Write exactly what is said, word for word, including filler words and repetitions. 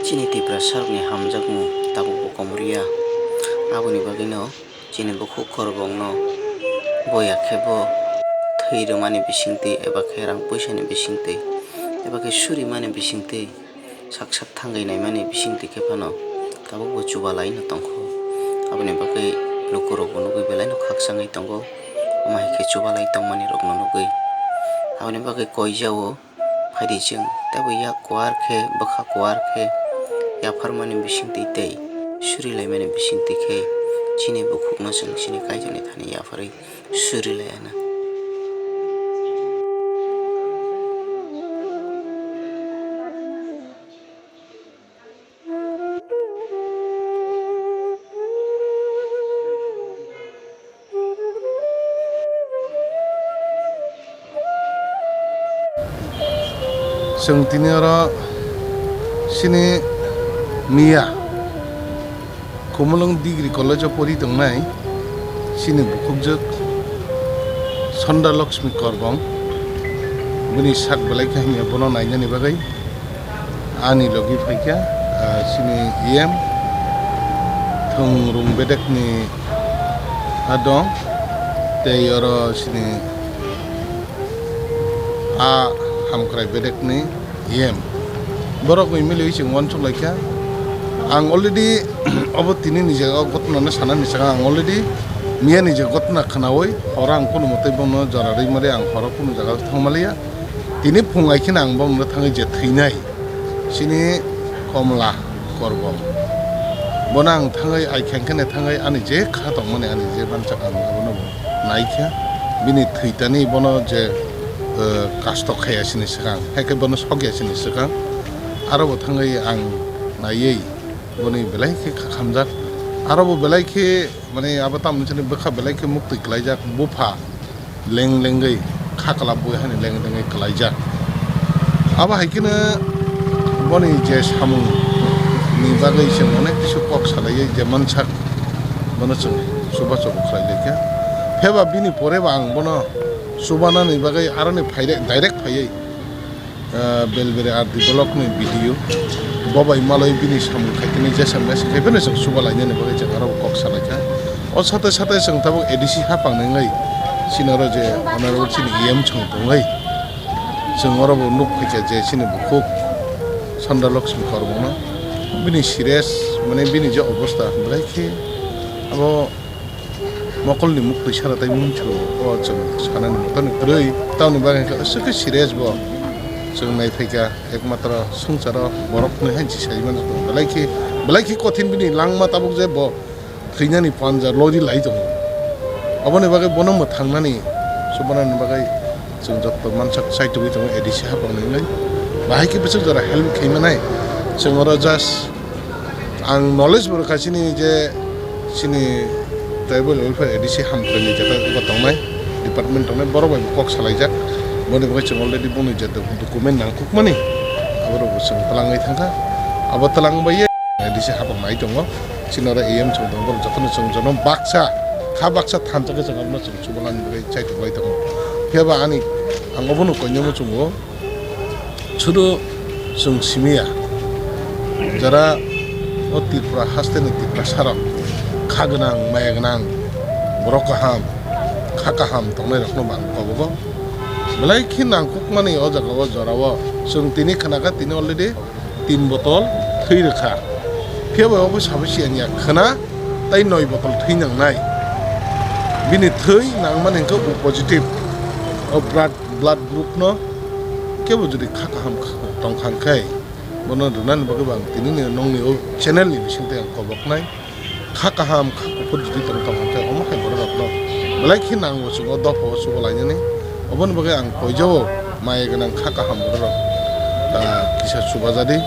Chini Tiprasarokni hamjakmung tabukbo komorya. Aboni bagwino chini bukhuk korbongno boya khe bo thwi rwmani bisingtwi eba khe rang puisani bisingtwi eba khe surimani bisingtwi sak sak thangwi naimani bisingtwi khe phano tabukbo chubalaino tongkho. Aboni bagwi lukurokbo nugwi belaino khakchangwi tongo, omo hai khe chubalai tongmani rokno nugwi. Aboni bagwi koijao phaidi chwng teibo yak kuar khe bwkha kuar khe yapharmani bisingtwi tei surilaimani bisingtwi khe chini bukhukno chwng chini Kaitorni thani yapharwi surilaiyana. Chwng tini oro chini Miya Khumulwng Degree College o pori tongnai chini bukhukjwk Sondra Lakshmi Korbong, bini sak belai khe hamya, bono nainani bagwi ani logi phaikha, ah, chini E M Thwngrung bedekni a dong, tei oro chini a Hamkrai bedekni E M. Borok wi milwi chwng uansuk laikha. Ang already obo tini ni jaga o ghotna no sanani swkang ang already Miya ni je ghotna khwnawi horo ang kunu mwtai bono jora rwi mari ang horo kunu jaga thangmaliya. Tini phung ai kheno ang bono thangwi je thwinai chini Komla Korbong. Bono ang thangwi ai kheng kheno thangwi ani je kha tongmani ani je mansak ang abono bo naikha. Bini thwitani bono je, eh, kasto khaya sini swkang, hai khe bono sokya sini swkang. Aro bo thangwi ang naiwi boni belai khe kha khamjak. Aro bo belai khe, mane, abo tamoni sini bwkha belai khe muktwi kwlaijak, bupha leng lengwi kha kwlap bui hani leng lengwi kwlaijak. Abo hai kheno boni je samung ni bagwi chwng onek kisu kok salaiwi je mansak, bono chwng chubachu bo khlai laikha. Phiyaba bini pore bo ang bono chubanani bagwi aroni phaire-, direct phaiwi, ah, Belbere R D block ni B D O bo bai malwi bini samung khaitini jesa mesa khai phano chwng chuba lainani bagwi chwng aro kok salaikha. O sate sate chwng tabuk A D C hapang nangwi chini oro je honorable chini E M chwng tongwi chwng oro bo nuk phaikha je chini bukhuk Sondra Lakshmi Korbongno bini serious, mane, bini je obostha belai khe abo mokolni muktwi sara tei mungchu o chwng sanani motani kwrwi. Tamoni bagwi khe aswk khe serious bo chwng nai phaikha, ekmatro swngcharo borokni hai se sai mano belai khe, belai khe kothin bini langma tabuk je bo thwinani panja lori lai tongo. Aboni bagwi bono mwthangnani, chubanani bagwi chwng jotto mansak chaitugwi tongo A D C hapang nangwi. Bahai khe bwswk jora help khai manai. Chwng oro just ang knowledge bo rwkha chini je chini tribal welfare A D C Hamkrai ni jeta eba tongnai department tongnai borok bai kok salaijak. Boni bagwi chwng already boni je document nangkukmani aborok bo chwng twlangwi thangkha. Abo twlang bai A D C hapang nai tongo. Chini oro A M chwng tongo, borok jotono chwng jono baksa, kha baksa thansa khe chwng abono chwng chubalani bagwi chaitugwi tongo. Phiya ba ani, ang obono koinwi muchungo, sudu chwng simiya, jara o Tripura hasteni Tiprasarok kha gwnang, maya gwnang, borok kaham, kha kaham tongnairokno bo ang kobogo. Belai khe nangkukmani o jagao, jorao chwng tini khnakha, tini already tin botol thwi rwkha. Phiya bai obo sabai siyang ya khwna tei noi botol thwi nangnai. Bini thwi nangmani hwnkhe O positive. O blood, blood group no kebo jodi kha kaham tongkha hwnkhe bono rwnani bagwi bo ang tini ni nongni o channel ni bisingtwi ang koboknai. Kha kaham, kha kuphur jodi tong tongkha khe omo hai borok rokno belai khe nango chwng o dopha o chuba lainani. Oboni bagwi ang koijao maya gwnang kha kaham borok rok, ah, kisa chuba jadi.